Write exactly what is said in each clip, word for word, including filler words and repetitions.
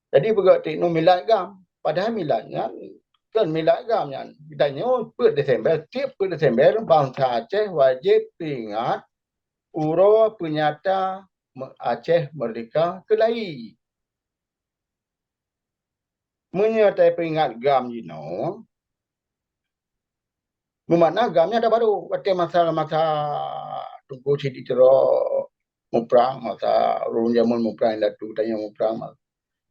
Jadi beugöt teuk nyoe milad GAM. Padahai milad nyan kon milad GAM nyan. Geutanyoe peuet Desember, tiep peuet Desember bansa Aceh wajéb teuingat uroe peunyata me-, Aceh meurdeka keulayi. Meunyoe tapeuingat GAM jinoe, meumakna GAM nyan ata barô. Watèe masa-masa Teungku Sidroe muprang, masa ureueng jameun muprang, indatu tanyoe muprang,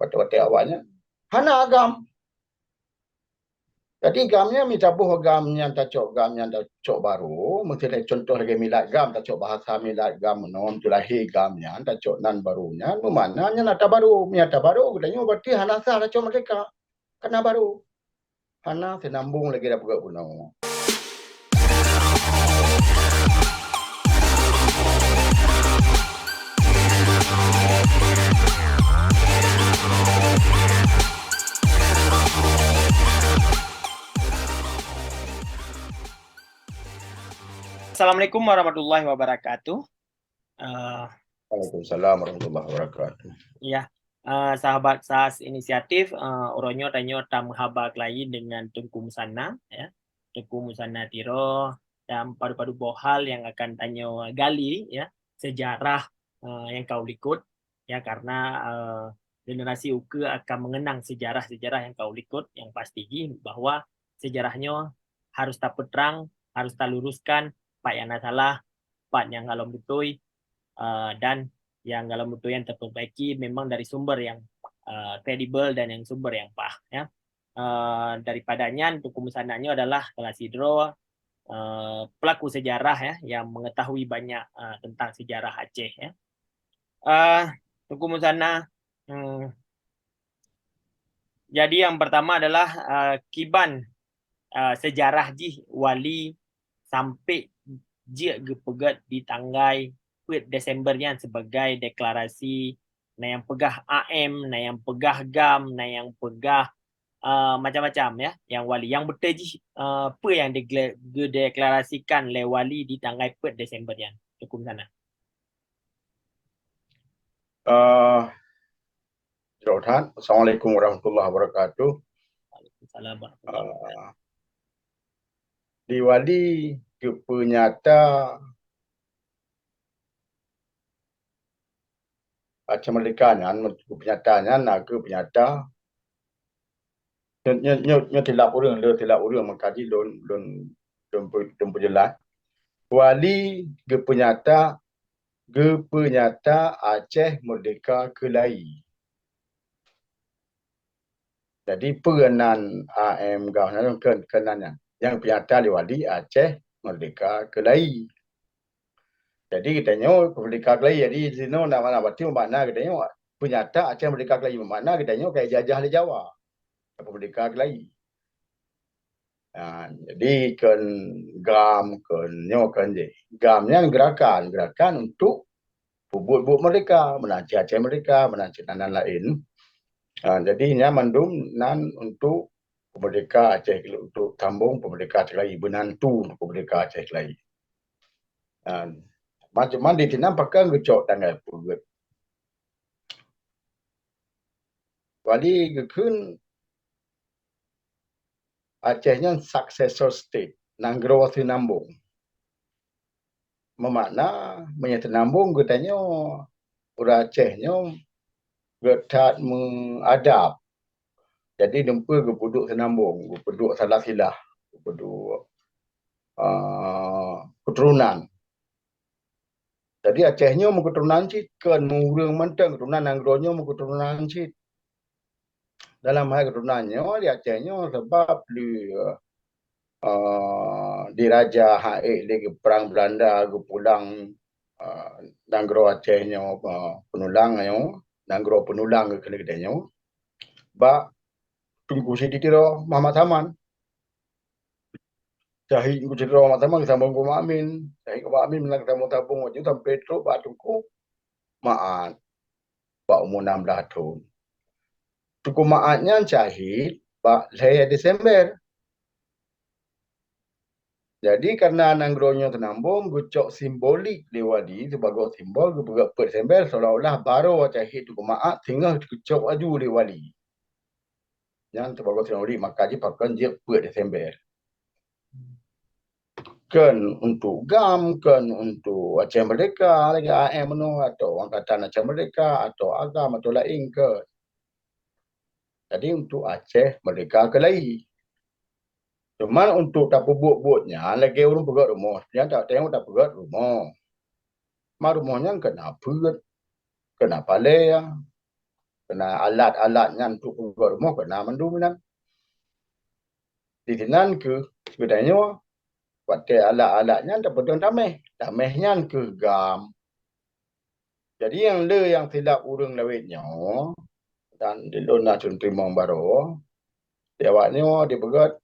watèe-watèe awaknyan hana GAM. Jadi GAM nyan mita boh GAM nyan tacok, GAM nyan tacok barô, miseue contoh lagèe milad GAM, tacok bahasa milad GAM meunoe, teulahé GAM nyan tacok nan barô nyan, meumakna nyan ata barô. Meunyo ata barô, geutanyoe berarti hana sah tacok meurdeka. Kana barô. Hana seunambong lagèe dapeugöt bunoe. Assalamualaikum warahmatullahi wabarakatuh. Eh, Waalaikumsalam warahmatullahi wabarakatuh. Ya, eh, sahabat SAAS Inisiatif, eh, uroe nyoe tanyoe tameuhaba keulayi deungon Teungku Musanna, ya. Teungku Musanna Tiro dan padub-padub boh hal nyang akan tanyoe gali, ya, sejarah, eh, nyang ka u likot, ya, karena, eh, generasi ukeue akan mengenang sejarah-sejarah nyang ka u likot, nyang pasti jih bahwa sejarah nyoe harus tapeutrang, harus taluruskan pat nyang na salah, pat nyang golom beutôi, eh, dan nyang golom beutôi nyan tapeubaiki memang dari sumber nyang, eh, kredibel dan nyang sumber nyang paih, ya. Eh, daripada nyan, Teungku Musanna nyoe adalah salah sidroe, eh, pelaku sejarah, ya, yang mengetahui banyak, eh, tentang sejarah Aceh, ya. Eh, Teungku Musanna, hmm, jadi yang pertama adalah, eh, kiban, eh, sejarah jih Wali sampai jeuet geupeugöt di tanggai peuet Desember nyan sebagai deklarasi, na nyang peugah A M, na nyang peugah GAM, na nyang peugah, eh, macam-macam, ya, nyang Wali. Nyang beutôi jih, eh, peue nyang digle-, geudeklarasikan lé Wali di tanggai peuet Desember nyan? Teungku Musanna. Eh, jroh that. Assalamualaikum warahmatullahi wabarakatuh. Waalaikumsalam warahmatullahi wabarakatuh. Eh, di Wali geupeunyata Aceh Merdeka nyan, geupeunyata nyan na kheueh peunyata. Nyoe, nyoe, nyoe, nyoe tilap ureueng, le tilap ureueng maka jih lôn, lôn, lôn peu-, lôn peujeulaih. Wali geupeunyata, geupeunyata Aceh Merdeka keulayi. Jadi peue nan A M GAM nyan keu-, keunan nyan. Nyang peunyata lé Wali Aceh Merdeka keulayi. Jadi geutanyoe Merdeka keulayi. Jadi sinoe na, na berarti makna geutanyoe peunyata Aceh Merdeka keulayi. Makna geutanyoe ka ijajah lé Jawa. Merdeka keulayi. Ha, jadi kon GAM, kon nyoe, kon jih. GAM nyan gerakan, gerakan untuk peubuet buet merdeka, meunan cit Aceh Merdeka, meunan cit nan laén. Ha, jadi nyan mandum nan untuk peumerdeka Aceh, untuk tambong peumerdeka Aceh keulayi, beunantu peumerdeka Aceh keulayi. Ha, macam mana di sinan pakon geucok tanggai peuet. Wali geukheun Aceh nyan successor state, nanggroe seunambong. Meumakna, meunyoe seunambong geutanyoe, ureueng Aceh nyoe geuh that meuadab. Jadi, dumpeue geupeuduek seunambong, geupeuduek salah silah, geupeuduek, ah, keuturonan. Jadi Aceh nyoe meukeuturonan cit, kon ureueng mantong keuturonan nanggroe nyoe meukeuturonan cit. Dalam hai keuturonan nyoe di Aceh nyoe sabab di, eh, di raja hai lé geuprang Belanda geupulang, eh, nanggroe Aceh nyoe, eh, peunulang nyoe, nanggroe peunulang geukheun lé geutanyoe. Bak Teungku Siti Tiro Muhammad Saman. Syahid Teungku Siti Tiro Muhammad Saman geusambong keu Mak Amin. Syahid keu Mak Amin meunan geusambong-sambong laju sampoe trok bak Teungku Ma'at bak umu nam blaih thon. Teungku Ma'at nyan syahid bak lhèe Desember. Jadi karena nanggroe nyoe teunambong geucok simbolik lé wali sibagoe simbol geupeugah peuet Desember seolah-olah barô Aceh Teungku Maat singoh geucok laju lé wali. Nyan sibagoe simbolik maka jipakon jeuet peuet Desember. Kon untuk GAM, kon untuk Aceh Merdeka lagèe A M nyoe atau Angkatan Aceh Merdeka atau AGAM atau laén kon. Jadi untuk Aceh Merdeka keulai. Cuman untuk tapeubuet-buet nyan lagèe ureueng peugöt rumoh, nyan tak tengok tapeubuet rumoh. Ma rumoh nyan keu na peuet, keu na paleng, keu na alat-alat nyan untuk peugöt rumoh keu na mandum nyan. Di sinan keuh geutanyoe watèe alat-alat nyan tapeudong tamèh. Tamèh nyan keuh GAM. Jadi nyang le nyang silap ureueng lawét nyoe dan di lôn na cun teurimong barô. Di awak nyoe dipeugöt,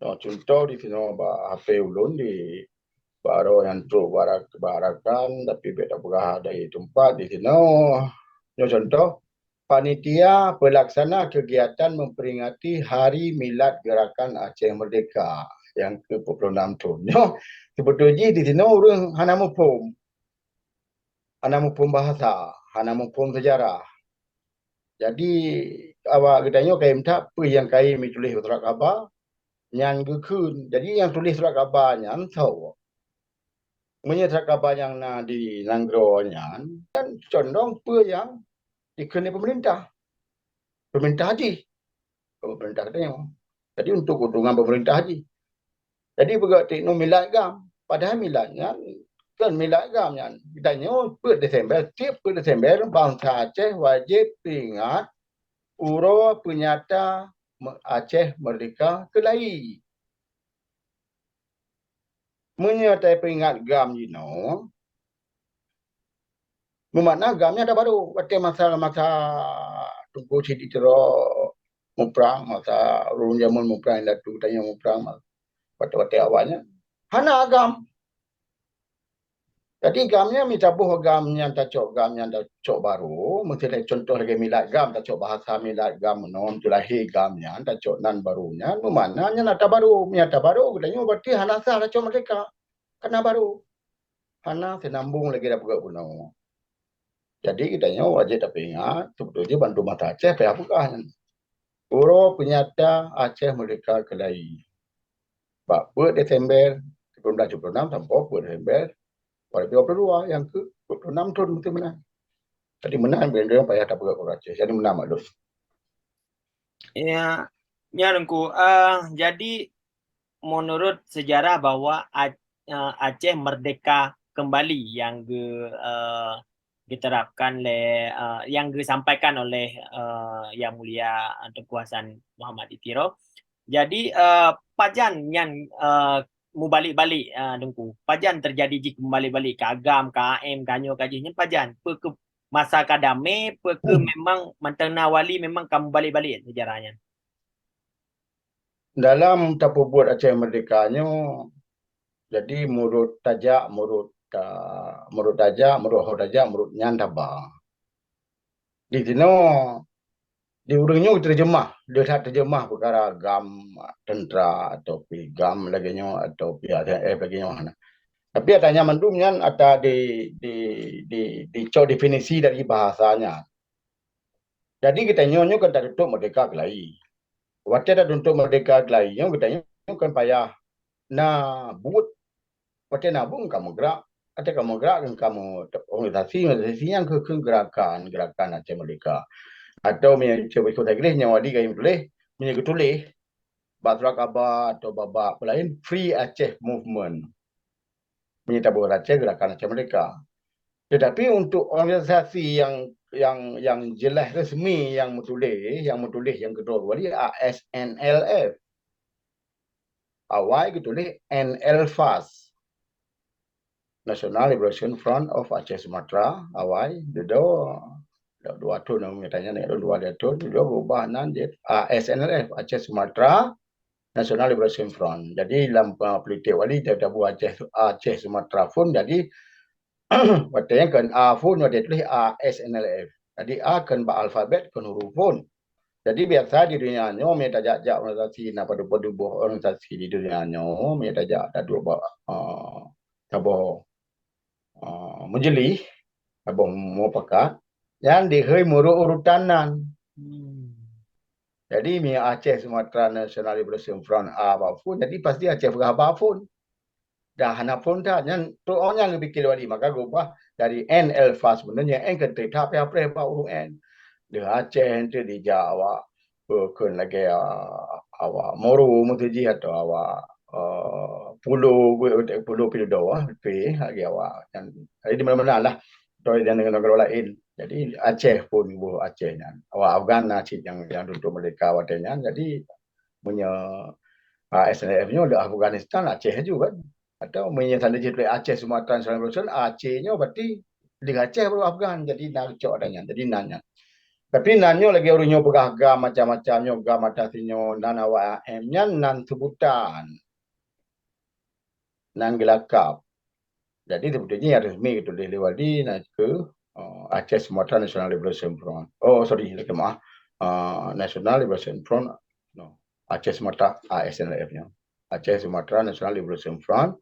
nyoe cuntoh di sinoe bak H P ulôn di barô nyang trok bak Ra-, bak Rakan, tapi bèk tapeugah dari teumpat di sinoe. Nyoe cuntoh, panitia pelaksana kegiatan memperingati Hari Milad Gerakan Aceh Merdeka nyang ke dua puluh enam thon. Nyoe, seubeutôi jih di sinoe ureueng hana muphom. Hana muphom bahasa, hana muphom sejarah. Jadi, awak geutanyoe kayém that peue nyang kayém jituléh surat kaba, nyan geukheun. Jadi, nyang tuléh surat kaba nyan soe? Meunyoe surat kaba nyang na di nanggroe nyan, kan condong peue nyang dikheun lé peumeurintah. Peumeurintah jih. Peumeurintah geutanyoe. Jadi, untuk keuntungan peumeurintah jih. Jadi, peugah tiknu milad GAM. Padahai milad nyan, kon milad GAM nyan. Geutanyoe peuet Desember, tiep peuet Desember, bansa Aceh wajéb peuingat uroe peunyata me-, Aceh Merdeka keulai. Meunyoe tapeuingat GAM jinoe, meumakna GAM nyan ata barô. Watèe masa, masa Teungku Chik Di Tiro muprang, masa ureueng jameun muprang, indatu tanyoe muprang, watèe-watèe awaknyan hana GAM. Jadi GAM nyan mita boh GAM nyan tacok GAM nyan tacok barô, meusidang contoh lagèe milad GAM tacok bahasa milad GAM meunoe, teulahé GAM nyan tacok nan barô nyan, meumakna nyan ata barô. Meunyo ata barô, geutanyoe berarti hana sah tacok merdeka. Kana barô. Hana seunambong lagèe tapeugah bunoe. Jadi geutanyoe wajéb tapeuingat, seubeutôi jih bandum mata Aceh payah peugah nyan. Uroe peunyata Aceh Merdeka keulai. Bak peuet Desember sikureueng blah tujoh puluh enam sampoe peuet Desember dua ribu dua puluh dua nyang keu dua puluh enam thon meusti meunan. Jadi meunan bendera payah tapeugah keu Aceh. Jadi meunan maklum. Ya, nyan Teungku. Ah, jadi menurut sejarah bahwa A-, eh, Aceh merdeka kembali yang ge-, eh, diterapkan lé, eh, yang disampaikan oleh, eh, Yang Mulia Teungku Hasan Muhammad di Tiro. Jadi, eh, pajan nyan, eh, mubalik-balik, eh, Teungku. Pajan terjadi jih mubalik-balik ka GAM, ka A M, ka nyoe, ka jih nyan pajan. Peu keu masa ka damé, peu keu memang mantong na wali memang ka mubalik-balik sejarah nyan? Dalam tapeubuet Aceh Merdeka nyoe, jadi murot tajak, murot ta-, murot tajak, murot ho tajak, murot nyan taba. Di sinoe, di ureueng nyoe terjemah, dia that terjemah peukara GAM tentera atau pi GAM lagèe nyoe atau pi A T F lagèe nyoe hana. Tapi ata nyan mandum nyan ata di, di, di, dicok definisi dari bahasa nyan. Jadi geutanyoe nyoe kan tatuntut merdeka keulai. Watèe tatuntut merdeka keulai nyoe geutanyoe kan payah na buet. Watèe na buet ka meugerak, watèe ka meugerak kan ka meu-, organisasi, organisasi nyang keu, keu gerakan, gerakan Aceh Merdeka. Atau meunyoe ikôt Inggris nyoe wali gaya tuléh, meunyoe geutuléh bak surat kaba atau bak, bak peulaén Free Aceh Movement. Meunyoe taboh Aceh, Gerakan Aceh Merdeka. Tetapi untuk organisasi yang, yang, yang jelas resmi yang meutuléh, yang meutuléh yang keudroe wali A S N L F. Awai geutuléh N L FAS. National Liberation Front of Aceh Sumatra, awai, dudoe dua thon, nyatanya dua thon, dudoe berubah nan jeuet A S N L F, Aceh Sumatra National Liberation Front. Jadi lam, uh, politik wali dia tabu Aceh, Aceh Sumatra Front. Jadi watèe nyan kan A Front watèe tuléh A S N L F. Jadi A kan bak alfabet kan huruf Front. Jadi biasa di dunia nyoe, meunyo tajak-jak organisasi, na padub-padub boh organisasi di dunia nyoe, meunyo tajak taduek bak, ah, saboh, ah, majelis, saboh mupakat, nyan dihôi meurot urutan nan. Hmm. Jadi meunyo Aceh Sumatra National Liberation Front A bak phon, jadi pasti Aceh peugah bak phon. Dah hana phon that, nyan trok awak nyan geupike lé wali, maka geubah dari N Alpha sebenarnya N keu T, tapi apreh bak ureueng N. Di Aceh ente dijak awak, eh, kheun lagèe, ah, awak Moro meuteujih atau awak, eh, Pulo, Pulo Pidodo, ah, pi lagèe awak. Nyan, jadi di mana-mana lah. Atau di negara-negara lain. Jadi Aceh pun boh Aceh nyan. Awak Afghan na cit nyang, nyang tuntut merdeka watèe nyan. Jadi meunyo, ah, S N L F nyoe di Afghanistan, Aceh aju kan. Atau meunyo tanda jih tuléh Aceh Sumatra National Liberation, Aceh nyoe berarti di Aceh baru Afghan. Jadi na cok ada nyan. Jadi na nyan. Tapi na nyoe lagèe ureueng nyoe peugah GAM macam-macam nyoe, GAM atas nyoe, nan awak A M nyan nan sebutan. Nan geulakab. Jadi sebetulnya yang resmi geutuléh lé wali na keu, eh, Aceh Sumatra National Liberation Front. Oh, sorry, lagi maaf. Eh, National Liberation Front. No. Aceh Sumatra, A S N L F nyan. Aceh Sumatra National Liberation Front.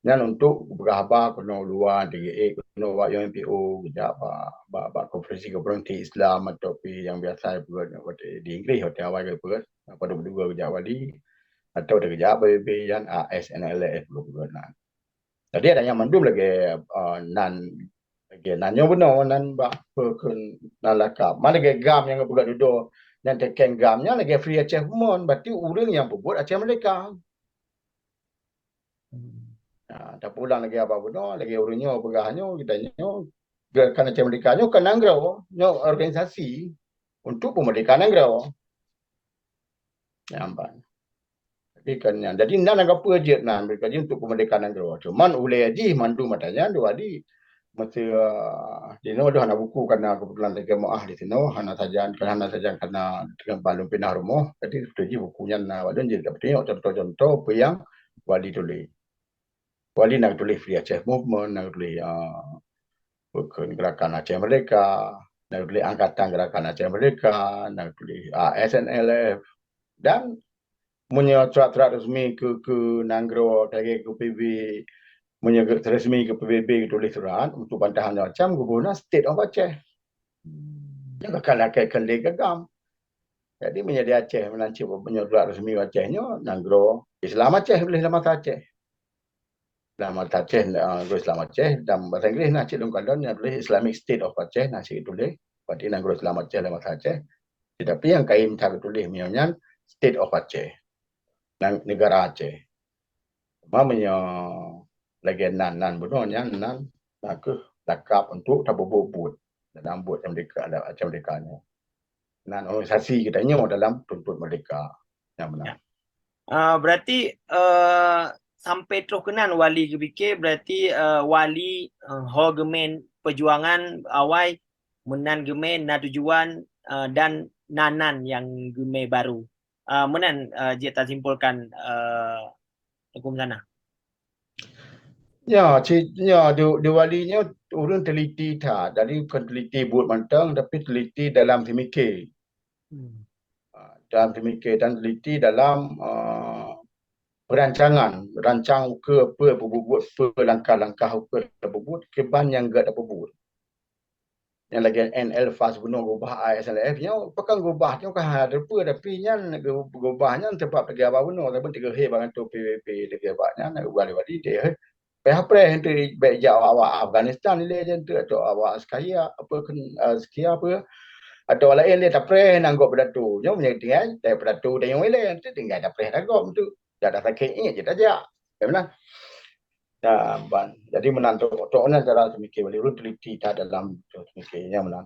Nyan untuk peugah haba keunoe luwa, T G A, keunoe bak U N P O, geujak bak, bak, bak konferensi-konferensi Islam atau pi nyang biasa geupeugah di Inggris, watèe awai geupeugah, padub-padub geujak wali, atau geujak B B B nyan A S N L F geupeugah nan. Jadi ada nyang mandum lagèe, eh, nan, lagèe nan nyoe bunoe nan bak peue kheun nan lakab. Man lagèe GAM nyang geupeugah dudoe, nyan teuken GAM nyan lagèe Free Aceh Movement, berarti ureueng nyang peubuet Aceh Merdeka. Hmm. Ha, tapeuulang lagèe haba bunoe, lagèe ureueng nyoe peugah nyoe, geutanyoe, Gerakan Aceh Merdeka nyoe kon nanggroe, nyoe organisasi untuk peumeurdeka nanggroe. Nyan ban. Jadi kan nyan. Jadi nan ka peue jeuet nan, mereka jeuet untuk peumeurdeka nanggroe. Cuman ulèe jih mandum ata nyan dua di masa, ah, di noe hana buku, karena kebetulan lagi maah di sinoe, hana sajan, kan hana sajan karena dengan balum pinah rumoh. Jadi betul jih buku nyan na, walun jih dapat tengok contoh-contoh peue nyang wali tuléh. Wali na tuléh Free Aceh Movement, na tuléh, ah, bukan Gerakan Aceh Merdeka, na tuléh Angkatan Gerakan Aceh Merdeka, na tuléh A S N L F. Dan meunyoe surat-surat resmi keu, keu nanggroe, lagèe keu P B, meunyoe keu resmi keu P B B geutuléh surat untuk bantahan macam, geuboh na State of Aceh. Nyan ka lakèe keu lé GAM. Jadi meunyoe di Aceh meunan cit, meunyoe surat resmi Aceh nyoe nanggroe Islam Aceh, tuléh lam masa Aceh. Lam masa Aceh, ah, nanggroe Islam Aceh, dan bahasa Inggris na cit lôn kalon nyang tuléh Islamic State of Aceh na cit tuléh. Berarti nanggroe Islam Aceh lam masa Aceh. Tetapi nyang kayém that geutuléh meunyoe nyan State of Aceh. Nang-, negara Aceh. Cuma meunyoe lagèe nan, nan bunoe nyan, nan, na kheueh lakab untuk tapeubuet-buet dalam buet Aceh Merdeka, Aceh Merdeka nyoe. Nan organisasi geutanyoe dalam tuntut merdeka. Nyang meunan. Ya. Ah, berarti, eh, sampai troh keunan wali geupike, berarti, eh, wali, eh, ho geumè peujuangan awai meunan geumè na tujuan, eh, dan na nan nyang geumè baru. Ah, meunan, ah, jeuet tasimpulkan, ah, Teungku Muzana. Ya, ci-, ya, di, di wali nyoe ureueng teliti that. Jadi bukan teliti buet mantong, tapi teliti dalam seumiké. Hmm. Ah, dalam seumiké dan teliti dalam, ah, perancangan, rancang ukeue peue peubuet-buet, peue langkah-langkah ukeue peubuet, kiban nyang gèt peubuet. Nyang lagèe N L F A S bunoe gubah A S N L F nyoe, pakon gubah nyoe ka hana teupeue, tapi nyan gu-, gubah nyan teubab lagèe haba bunoe, ataupun teugeuhé bak kantô P B B lagèe bak nyan, gubah lé wali deh. Payah preh eunteuk bèk jak awak-awak Afghanistan ilèe eunteuk, atau awak Skia, apa, eh, Skia apa, atau awak laén lé tapreh nanggroe peudato. Nyoe meunyoe tinggai, tai peudato tanyoe ilèe, eunteuk tinggai tapreh nanggroe eunteuk. Jak tasakét ié jeuet tajak. Ya, meunan. Ya, ban. Jadi meunan trok, trok nyan cara seumiké, wali ureueng teliti that dalam seumiké, ya, meunan.